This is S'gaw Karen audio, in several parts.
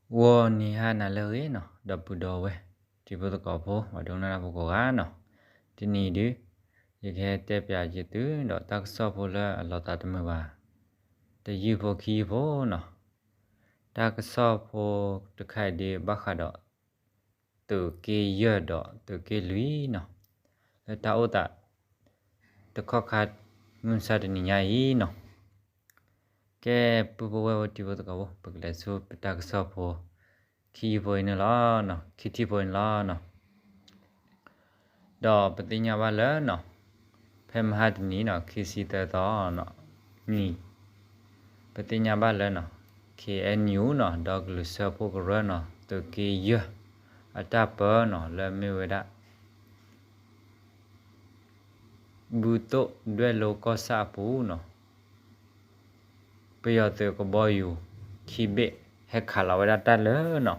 ဂီၤနံၤဟါနၤလၢအဂ့ၤနီၤ ဒီပုၢ်ဒီဝဲၢ် တံၤဖိသကိးဖိ ပှၤဒိကနၣ်တၢ်ဖိကိးဂၤနီၤ, တနံၤအံၤဒုး ယကဟဲတဲပၠးက့ၤသုဒီးတၢ်ကစီၣ်ဖိလၢအလီၤသးတမုာ်ဘၣ်, တယုၢ်ဖိခံယုၢ်ဖိနီၤ, တၢ်ကစီၣ်ဖိတခါအံၤဒုး ဘၣ်ဃးဒီး သုးက့ယဲၢ်ဒီးသုးက့လွံၢ်နီၤ, လၢတၢ်အိၣ်သး တခီခါ မုၢ်မဆါတနံၤညါအံၤနီၤ, ကဲ ပုၢ်ဖိဝဲၢ်ဖိတံၤဖိသကိးဖိ ပကလဲၤဆူပတၢ်ကစီၣ်ဖိ ခံယုၢ်ဖိအံၤန့ၣ်လီၤ, ခံထံၣ်ဖိအံၤန့ၣ်လီၤနီၤ, ဒီးပသ့ၣ်ညါဘၣ်လၢနီၤ, ဖဲမဟါတနံၤနီၤ ခံဆံသၢသီနီၤ, နံၤ ပသ့ၣ်ညါဘၣ်လၢနီၤ ခ့ၣ်အဲၣ်ယူၣ်နီၤ ဒီကလုာ်စၢဖှိၣ်ကရၢနီၤ သုးက့ယဲၢ် အတၢ်ပၢနီၤ လၢမ့ၢ်ဝဲဒၣ် ဘူၣ်သိၣ်ဒွဲၣ်လိကီၢ်ဆၣ်အပူၤနီၤ, ပယီၤသုးကဘီယူၤ ခံဘ့ၣ် ဟဲခးလီၤဝဲဒၣ်တၢ်လၢနီၤ,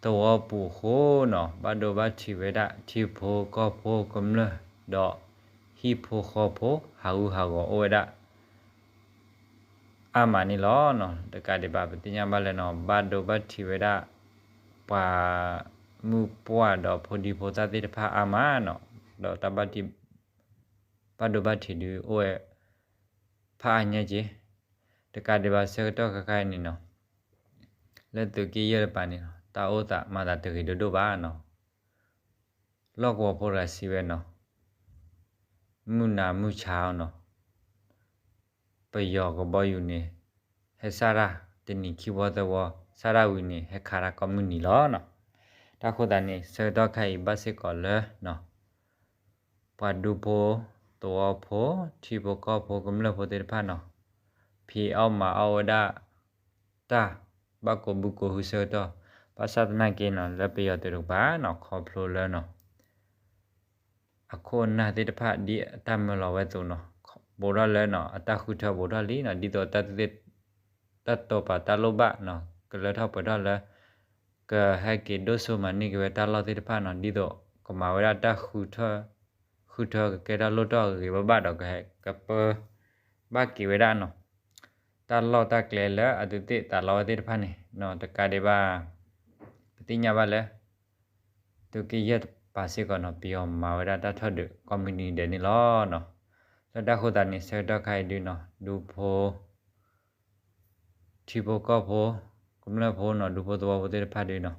သဝီပူၤအဃိနီၤ ဘၣ်ဒိဘၣ်ထံးဝဲဒၣ် ထံဖိကီၢ်ဖိကမျၢၢ် ဒီးဟံၣ်ဖိဃီဖိ ဟးဂူာ်ဟးဂီၤအိၣ်ဝဲဒၣ် အါမးန့ၣ်လီၤ. တကးဒံးဘၣ် ပသ့ၣ်ညါဘၣ်လၢနီၤ ဘၣ်ဒိဘၣ်ထံးဝဲဒၣ် ပှၤမုၢ်ပှၢ်ဒီးဖိဒံဖိသၣ်သ့ၣ်တဖၣ်အါမးနီၤ, ဒီးတၢ်ဘၣ်ဒိဘၣ်ထံးဒုးအိၣ်ဝဲ ဖးအါညါက့ၤ, တကးဒံးဘၣ်ဆၢကတီၢ်ခဲခါအံၤန့ၣ်နီၤ, လၢသုးက့ယဲၢ်တပၤန့ၣ်နီၤ တၢ်အိၣ်သးမၤသးတဂ့ၤဒိၣ်ဒိၣ်ဘၣ်နီၤ, လီၢ်ကဝီၤဖိတဂၤစံးဝဲနီၤ, မုၢ်နၤမုၢ်ဆါအီၤနီၤ ပယီၤကဘီယူၤန့ၣ် ဟဲစးတၢ်တနံၤခံဝီသၢဝီ, စးတၢ်ဝံၤန့ၣ် ဟဲခးတၢ်ကိးမုၢ်နံၤလီၤနီၤ. တၢ်ဃိသတးန့ၣ် ဆၢကတီၢ်ခဲအံၤဘၣ်စ့ၢ်ကီးလၢနီၤ, ပှၤဒူဖိ, သဝီဖိ, ထံဖိကီၢ်ဖိကမျၢၢ်ဖိသ့ၣ်တဖၣ်နီၤ, ဖံးအီၣ်မၤအီၣ်ဝဲဒၣ် တၢ်ဘၣ်ကိးဘုကိးဟုဆၢကတီၢ်, ဘၣ်ဆၣ်သနာ်က့နီၤ လၢပယီၤသုးတကပၤနီၤ ခီဖျိလၢနီၤ အခိၣ်အနၢ်သ့ၣ်တဖၣ်ဒ်အတၢ်မၢလီၤဝဲအသိးနီၤ, ဘူးထီၣ်လၢနီၤ အတၢ်ဃုထၢဘူးထီၣ်လံနီၤ, ဒ်သိးတၢ်သ့ၣ် တၢ်တိာ်ပာ်တၢ်လိၣ်ဘၣ်နီၤ ကလၢထီၣ်ပှဲၤထီၣ်လၢ ကဟဲက့ၤဒိၣ်စိမၤန့ၢ်က့ၤဝဲတၢ်လီၢ်သ့ၣ်တဖၣ်နီၤ, ဒ်သိးကမၤဝဲဒၣ်တၢ်ဃုထၢ ဃုထၢကကဲထီၣ်လိၣ်ထီၣ်ဂ့ၤဂ့ၤဘၣ်ဘၣ်ဒီး ကဟဲကပၢဘၣ်က့ၤဝဲဒၣ်နီၤ တၢ်လီၢ်တၢ်ကျဲလၢအသုးသ့ၣ်သးလီဝဲသ့ၣ်တဖၣ်န့ၣ်နီၤ, တကးဒံးဘၣ် ပသ့ၣ်ညါဘၣ်လၢ သုးက့ယဲၢ်တပၤစ့ၢ်ကီးနီၤ ပယီၤမၤဝဲဒၣ်တၢ်ထီၣ်ဒုးကိးမုၢ်နံၤဒဲးန့ၣ်လီၤနီၤ. လၢတၢ်ဃိသတးန့ၣ် ဆၢကတီၢ်ခါအံၤဒုးနီၤ ဒူဖိ ထံဖိကီၢ်ဖိ ကမျၢၢ်ဖိနီၤ ဒူဖိသဝီဖိသ့ၣ်တဖၣ်ဒုးနီၤ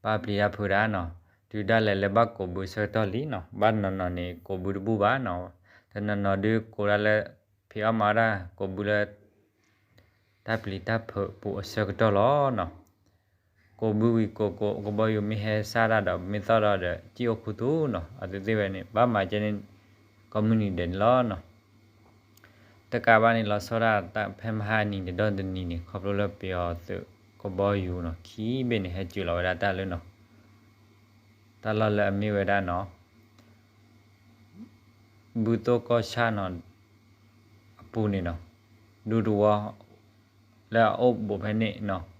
ပာ်ပျံၤတၢ်ဖုးတၢ်နီၤ, တုၤဒၣ်လဲာ်လၢဘၣ်ကိးဘုအဆၢကတီၢ်လံနီၤ, ဘၣ်နီၤနီၤန့ၣ် ကိးဘုတဘူၣ်ဘၣ်နီၤ, တနီၤနီၤဒုးကိးဒၣ်လၢ ဖံးအီၣ်မၤအီၣ်ဒၣ်ကိးဘုလၢ တၢ်ပျံၤတၢ်ဖုးပူၤအဆၢကတီၢ်လီၤနီၤ. ကိးဘုဝံၤကိးကိး ကဘီယူၤမ့ၢ်ဟဲစးတၢ်ဒီး မ့ၢ်သီၣ်ဒီးဒီး စံၣ်အိၣ်ခူသူၣ်နီၤ, အသုးသ့ၣ်ဝဲန့ၣ် ဘၣ်မၤကဲန့ၣ် ကိးမုၢ်နံၤဒဲးန့ၣ်လီၤနီၤ. တကးဘၣ်န့ၣ် လီၤဆီဒၣ်တၢ်ဖဲမဟါနံၤတဒီတနံၤန့ၣ် ခီဖျိလၢပယီၤသုးကဘီယူၤနီၤ ခံဘ့ၣ်န့ၣ် ဟဲစၢၤလီၤဝဲဒၣ်တၢ်လၢနီၤ တၢ်လီၢ်လၢအမ့ၢ်ဝဲဒၣ်နီၤ ဘူၣ်သိၣ်ကီၢ်ဆၣ်နီၤ အပူၤန့ၣ်နီၤ ဒူသဝီ လၢအအိၣ်ဘူးဖဲန့ၣ်နီၤ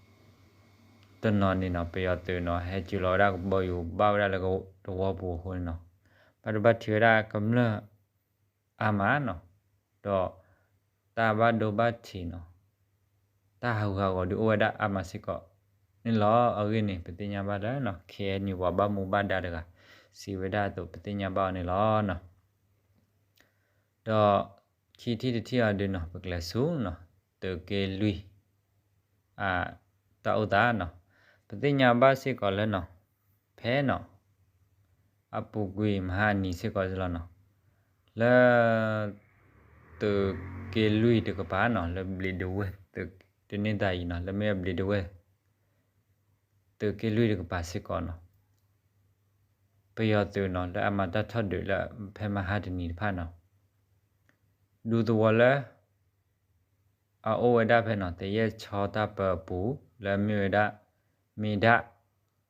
တနီၤန့ၣ်နီၤ ပယီၤသုးနီၤ ဟဲစၢၤလီၤဝဲဒၣ်ကဘီယူၤ ဘၣ်ဝဲဒၣ်လၢသဝီပူၤအဃိန့ၣ်နီၤ ဘၣ်ဒိဘၣ်ထံးဝဲဒၣ်ကမျၢၢ်အါမးနီၤ, ဒီးတၢ်ဘၣ်ဒိဘၣ်ထံးနီၤ တၢ်ဟးဂူာ်ဟးဂီၤဒုးအိၣ်ဝဲဒၣ်အါမးစ့ၢ်ကီးန့ၣ်လီၤ. အဂ့ၢ်န့ၣ် ပသ့ၣ်ညါဘၣ်လၢနီၤ ခ့ၣ်အဲၣ်ယူၣ် ပှၤဘၣ်မူဘၣ်ဒါတဂၤ စံးဝဲဒၣ်အသိး ပသ့ၣ်ညါဘၣ်အီၤန့ၣ်လီၤနီၤ. ဒီးခံထံၣ်တထံၣ်အီၤဒုးနီၤ ပကလဲၤဆူနီၤ သုးက့လွံၢ် တၢ်အိၣ်သးနီၤ, ပသ့ၣ်ညါဘၣ်စ့ၢ်ကီးလၢနီၤ ဖဲနီၤ အပူၤကွံာ်မဟါအနံၤစ့ၢ်ကီးလီၤနီၤ, လၢ သုးက့လွံၢ်တကပၤနီၤ လၢဘျံးဒဝဲၢ် တန့ၢ်သးအံၤနီၤ လၢမ့ၢ်အဘျံးဒဝဲၢ် သုးက့လွံၢ်တကပၤစ့ၢ်ကီးနီၤ ပယီၤသုးနီၤ လၢအမၤတၢ်ထီၣ်ဒုးလၢဖဲမဟါတနံၤတဖၣ်နီၤ ဒူသဝီလၢ အအိၣ်ဝဲဒၣ်ဖဲနီၤ သယဲၢ်ဆီတၢ်ပၢအပူၤ လၢမ့ၢ်ဝဲဒၣ် မ့ၢ်ဒၣ်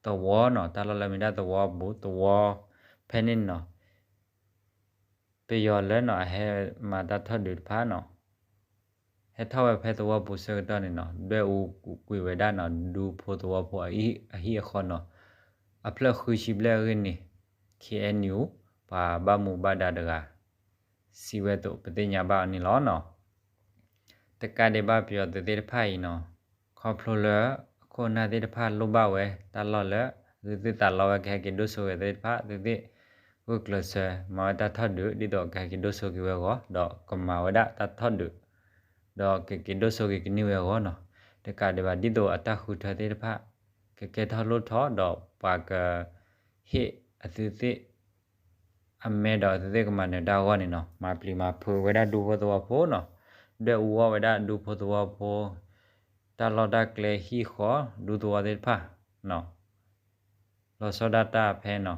သဝီနီၤ တၢ်လီၢ်လၢမ့ၢ်ဒၣ်သဝီအပူၤ သဝီဖဲန့ၣ်နီၤ ပယီၤလၢနီၤ အဟဲမၤတၢ်ထီၣ်ဒုးတဖၣ်နီၤ ဟဲထီၣ်ဝဲဖဲသဝီပူၤဆၢကတီၢ်န့ၣ်နီၤ ဒွဲၣ်အူကွံာ်ဝဲဒၣ်နီၤ ဒူဖိသဝီဖိအဟံၣ်အဃီနီၤ အဖျၢၣ်ဃုဆံဘျဲၣ်အဂ့ၢ်န့ၣ် ခ့ၣ်အဲၣ်ယူၣ် ပှၤဘၣ်မူဘၣ်ဒါတဂၤ စံးဝဲအသိး ပသ့ၣ်ညါဘၣ်အီၤန့ၣ်လီၤနီၤ. တကးဒံးဘၣ်ပယီၤသုးသ့ၣ်တဖၣ်အံၤနီၤ ခီဖျိလၢအခိၣ်အနၢ်သ့ၣ်တဖၣ်လိၣ်ဘၣ်ဝဲတၢ်လီၢ်လၢ သုသ့ၣ်သးလီဝဲကဟဲက့ၤဒိၣ်စိဂဲၤသ့ၣ်တဖၣ် သုသ့ၣ်ဂုာ်ကျဲးစၢး မၤဝဲတၢ်ထီၣ်ဒုး ဒ်သိးကဟဲက့ၤဒိၣ်စိက့ၤဝဲအဂီၢ် ဒီးကမၤဝဲဒၣ်တၢ်ထီၣ်ဒုး ဒီးကက့ၤဒိၣ်စိက့ၤကန့ၢ်ဝဲအဂီၢ်နီၤ. တကးဒံးဘၣ်ဒ်သိးအတၢ်ဃုထၢသ့ၣ်တဖၣ် ကကဲထီၣ်လိၣ်ထီၣ် ဒီးပှၤကဟ့ၣ်အသုသ့ၣ် အမဲဒီးအသုသ့ၣ်ကမၤနၢၤတၢ်အဂီၢ်န့ၣ်နီၤ မၤပျံၤမၤဖုးဝဲဒၣ်ဒူဖိသဝီဖိနီၤ, ဒွဲၣ်အူအီၣ်ဝဲဒၣ်ဒူဖိသဝီဖိ တၢ်လီၢ်တၢ်ကျဲဟံၣ်ဃီ ဒူသဝီသ့ၣ်တဖၣ် လီၤဆီဒၣ်တၢ်ဖဲနီၤ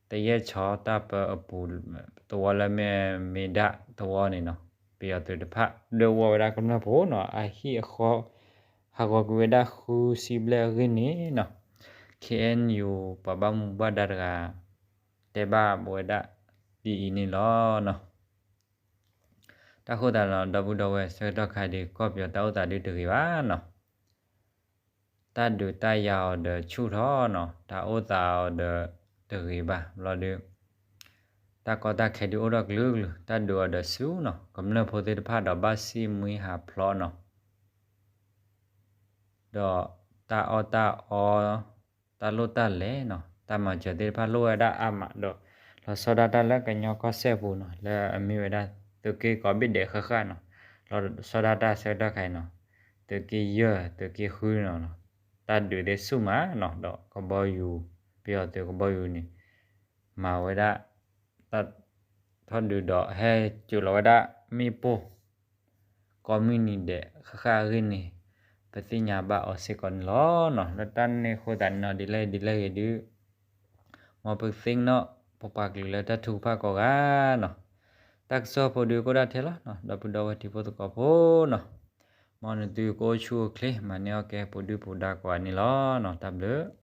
သယဲၢ်ဆီတၢ်ပၢအပူၤ သဝီလၢမ့ၢ်မ့ၢ်ဒၣ်သဝီန့ၣ်နီၤ ပယီၤသုးတဖၣ် ဒွဲၣ်အူအီၣ်ဝဲဒၣ်ကမျၢၢ်ဖိနီၤ အဟံၣ်အဃီ ဟးဂီၤကွံာ်ဝဲဒၣ်ဃုဆံဘျဲၣ်အဂ့ၢ်န့ၣ်နီၤ ခ့ၣ်အဲၣ်ယူၣ် ပှၤဘၣ်မူဘၣ်ဒါတဂၤ တဲဘၣ်ဝဲဒၣ်ဒ်အံၤန့ၣ်လီၤနီၤ. တၢ်ဃိသးနီၤ ဒီပုၢ်ဒီဝဲၢ် ဆၢကတီၢ်ခါဒုး ကီၢ်ပယီၤတၢ်အိၣ်သးဒုးတဂ့ၤဘၣ်နီၤ, တၢ်ဒုးတၢ်ယၤအီၤဒီးဆူၣ်ထီၣ်နီၤ တၢ်အိၣ်သးအီၤဒီးတဂ့ၤဘၣ် ဘျီဒုး တၢ်ကီတၢ်ခဲဒုးအိၣ်ထီၣ်ကလုာ်ကလုာ် တၢ်ဒုးအီၤဒီးဆူၣ်နီၤ ကမျၢၢ်ဖိသ့ၣ်တဖၣ်ဒီးဘၣ်ဆံးမှံဟးဖျိးနီၤ ဒီးတၢ်အီၣ်တၢ်အီ တၢ်လိၣ်တၢ်လဲၤနီၤ တၢ်မၤစၢၤသ့ၣ်တဖၣ်လိၣ်ဝဲဒၣ်အါမးဒီး လီၤဆီဒၣ်တၢ်လၢကညီကီၢ်စဲၣ်ပူၤနီၤ လၢအမ့ၢ်ဝဲဒၣ် သုးက့ကိးဘ့ၣ်ဒဲးဃၣ်ဃၣ်နီၤ လီၤဆီဒၣ်တၢ်ဆၢကတီၢ်ခါအံၤနီၤ သုးက့ယဲၢ် သုးက့ဃုနီၤ တၢ်ဒုးသ့ၣ်ဆူၣ်မးနီၤ ဒီးကဘီယူၤ ပယီၤသုးကဘီယူၤန့ၣ် မၤဝဲဒၣ် တၢ်ထီၣ်ဒုးဒီးဟဲစိာ်လီၤဝဲဒၣ်မ့ၣ်ပိၢ် ကိးမုၢ်နံၤဒဲးဃၣ်ဃၣ်အဂ့ၢ်န့ၣ် ပသ့ၣ်ညါဘၣ်အီၤစ့ၢ်ကီးန့ၣ်လီၤနီၤ. လၢတၢ်န့ၣ်အဃိသတးန့ၣ်နီၤ ဒ်လဲၣ်ဒ်လဲၣ်ဂ့ၤဒုး မ်ပသ့ၣ်နီၣ် ပပှၤကလုာ်လၢတၢ်ထုကဖၣ်ကိးဂၤနီၤ. တၢ်ကစီၣ်ဖိဒုးကအိၣ်ဒၣ်ထဲလီၤနီၤ ဒီပုၢ်ဒီဝဲၢ်ထံဖိသကိးဖိနီၤ. မ်နသုကအိၣ်ဆူၣ်အိၣ်ချ့ မၤန့ၢ်အီၣ်ကဲပူၤဒုၣ်ပူၤဒါကိးဂၤန့ၣ်လီၤနီၤ. တၢ်ဘျုး